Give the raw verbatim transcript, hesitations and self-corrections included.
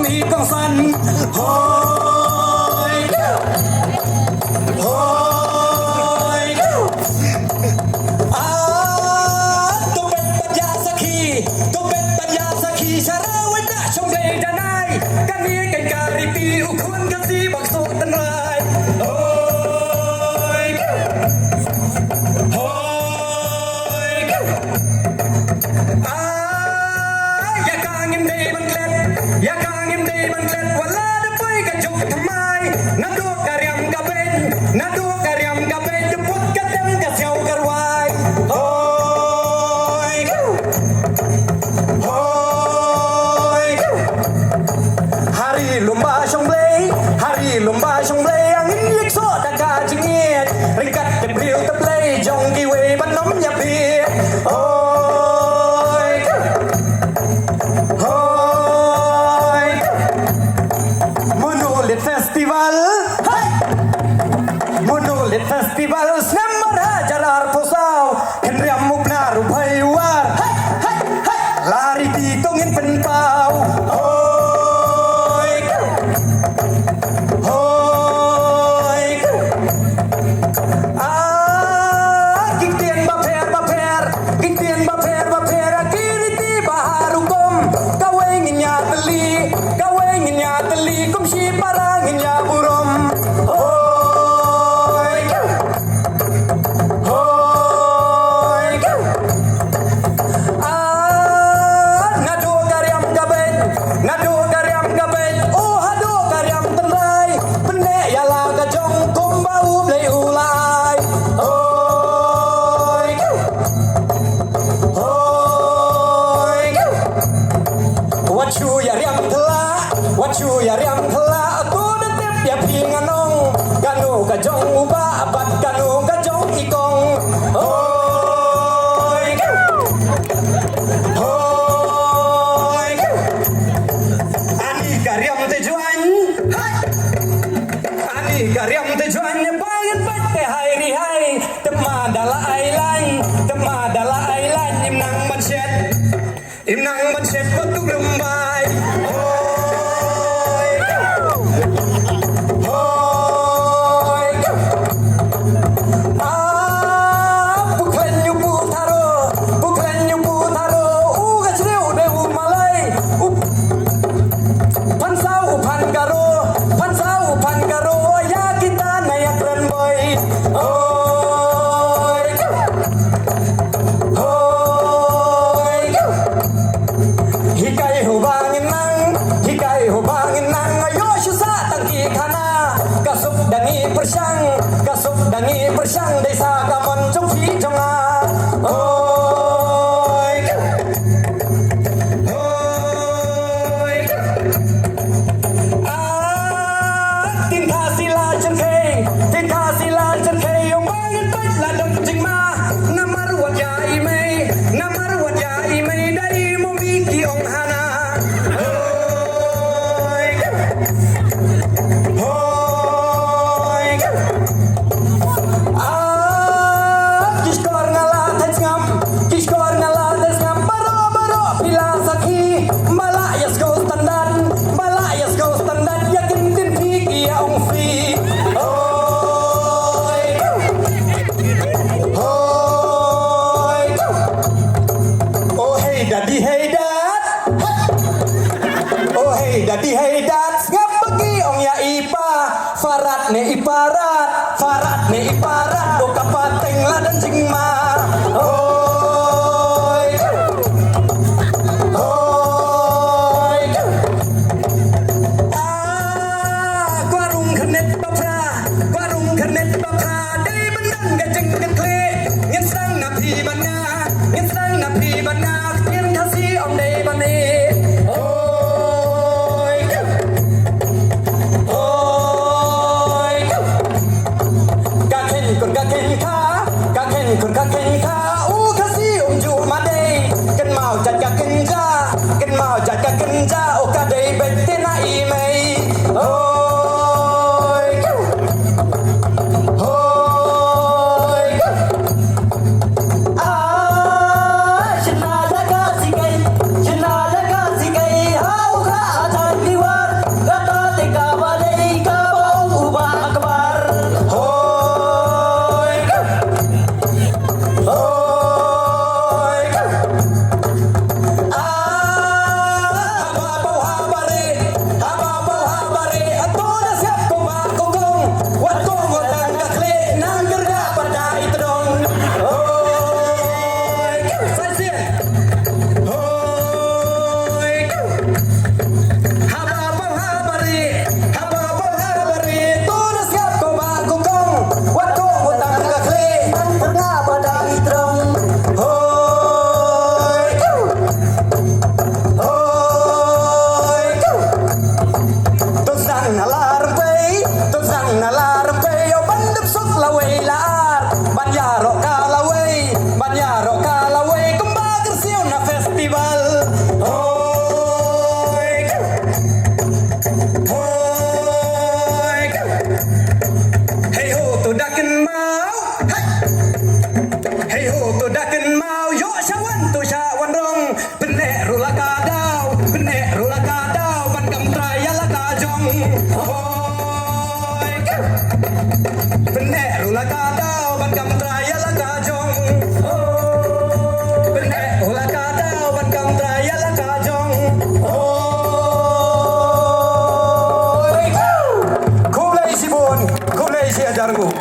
Mi kongsan. Hoi. Hoi. Ah, to pet pat ïa sakhi, to pet pat ïa sakhi, sha rawai da shong Blei da nai. Kane kan ka ri pi u khun ka si bak so tynrai. Hoi. Hoi. Ah, ïa ka ngim dei ban klet, ïa ka ngim dei ban klet, wat la da poi ka juk thymmai. Naduh ka riam ka beiñ, naduh ka riam ka beiñ, da put ka tem ka siaw ka rwai. Hoi. Hoi. Ha ri lum ba shong Blei, ha ri lum ba shong Blei, ang in ïa soh da ka jingïeit. Ryngkat te briew te Blei jong kiwei ban ym ïa phi. Hoi. Hoi. Monolith Festival. Hai. Monolith Festival snem ar hajar arphew saw. Khynriam u Pnar u Bhoi u War. Hai, hai, hai. La ri ti to ngin pynpaw. Hoi. Hoi. Ah, ki ktien bapher bapher, ki ktien bapher bapher, ki riti ba ha rukom. Kawei ngin ïa tylli, kawei ngin ïa tylli, kum shipara ngin ïa burom. Hoi. Hoi. Ah, naduh ka riam ka beiñ, naduh ka riam ka beiñ, oh haduh ka riam tynrai. Pynneh ïa la ka jong kumba U Blei u la ai. Hoi. Hoi. Wat shu ïa riam thylla, wat shu ïa riam thylla, to da tip ïa phi ngan ong. Kano ka jong u bah bad kano ka jong i kong. Hoi. Hoi. Ani ka riam te juan. Hai. Ani ka riam te juan, ba ngin bat te hai ri hai. Te ma da la ai lain, te ma da la ai lain, im nang ban shet. Im nang ban shet ba tu rem bai. Hoi. Hoi. Ah, pu khlaiñ u pu tharo, pu khlaiñ u pu tharo, u ka chriu de u malai. U phan saw u phan karo, phan saw u phan karo, ïa kita na ïa kren boi. Hoi. Hoi. Hikai hu ba ngin nang, hikai hu ba ngin nang, ayo shu sa tang ki khana. Ka suk da ngi pyrshang, ka suk da ngi pyrshang, dei sa ka mon jong phi jong nga. Hoi. Hoi. Ah, tin tha sila chen khei, tin tha sila chen khei, ong ba ngin peit la dang jingma. Namar wat ïa i mei, namar wat ïa i mei, da i mo mi ki ong hana. Hoi. Hoi. Ah, ki shkor nga la thait sngap, ki shkor nga la thait sngap, baroh baroh phi la sakhi, ba la ïa sngewthuh standard, ba la ïa sngewthuh standard, ïa kin tin phi ki ïa ong phi. Hoi. Hoi. Oh hey daddy, hey dad. Oh hey daddy, hey dad, sngap ba ki ong ïa i pa. Farat ne i parat, farat ne i parat, oh ka pateng la dang jingma. Hoi. Hoi. Ah, kwah rung khyrnit ba phra, kwah rung khyrnit ba phra, dei ban don ka jingkitkhlieh. Ngin sdang na phi ban nga, ngin sdang na phi ban nga, ktien Khasi ym dei ban ïeh. Hoi. Hoi. Ka kheiñ kur ka kheiñ kha, ka kheiñ kur ka Hoi, go! Pyneh ruh la ka daw ban kam trai ïa la ka jong. Pyneh ruh la ka daw ban kam trai ïa la ka jong. Hoi, go! Khublei shibun, khublei shi hajar nguh.